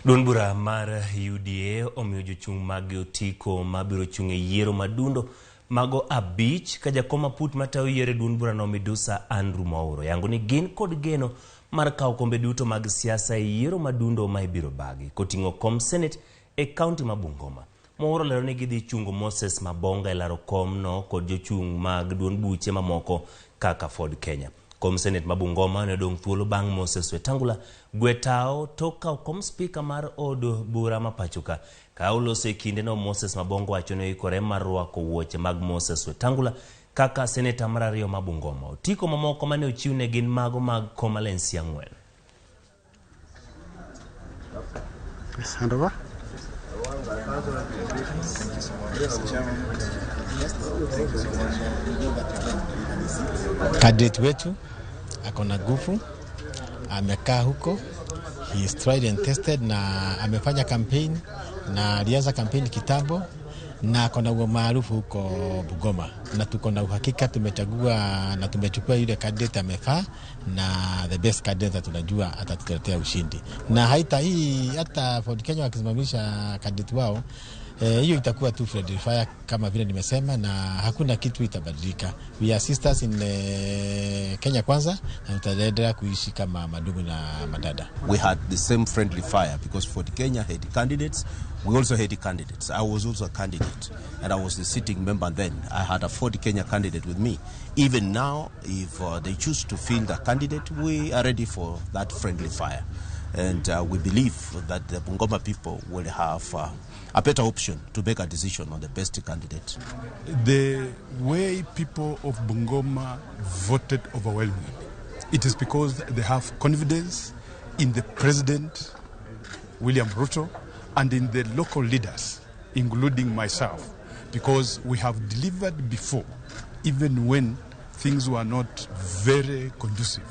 Duond bura mar UDA omiyo jochung' maggi otiko mabiro chung' e yiero madundo mago 5 ka jakom aput matayo yiero e duond burano Midusa Andrew Mwauro yango ni gin kod geno mar kawo kombe duto mag siasa e yiero madundo ma ibiro bagi koting'o kom Senate e kaunti ma Bungoma. Mwauro lero ni gidhi chungo Moses Mabonga e laro komno kod jochung' mag duond buche mamoko kaka Ford Kenya. Kom Senate ma Bungoma ne odong' thuolo bang' Moses Wetangula gwe tao tok kawo kom spika mar od bura ma pachoka. Ka oloso e kindeno, Moses Mabonga wacho ni oikore mar rwako wuoche mag Moses Wetangula kaka seneta mar 2 ma Bungoma. Otiko mamoko mane ochiw ne gin mago mag Komalensi 4. Hand over. Candidate wetu ako na nguvu, amekaa huko, he is tried and tested, na amefanya campaign na alianza campaign kitambo na ako na umaarufu huko Bungoma, na tuko na uhakika tumechagua na tumechukua yule candidate amefaa, na the best candidate tunajua atatuletea ushindi. Na haita hii hata Ford Kenya wakisimamisha candidate wao, hiyo itakuwa tu friendly fire kama vile nimesema, na hakuna kitu itabadilika. We are sisters in Kenya Kwanza, na tutaendelea kuishi kama madugu na madada. We had the same friendly fire because Ford Kenya had candidates. We also had candidates. I was also a candidate, and I was the sitting member then. I had a Ford Kenya candidate with me. Even now, if they choose to field a candidate, we are ready for that friendly fire. And we believe that the Bungoma people will have a better option to make a decision on the best candidate. The way people of Bungoma voted overwhelmingly, it is because they have confidence in the president, William Ruto, and in the local leaders, including myself, because we have delivered before, even when things were not very conducive.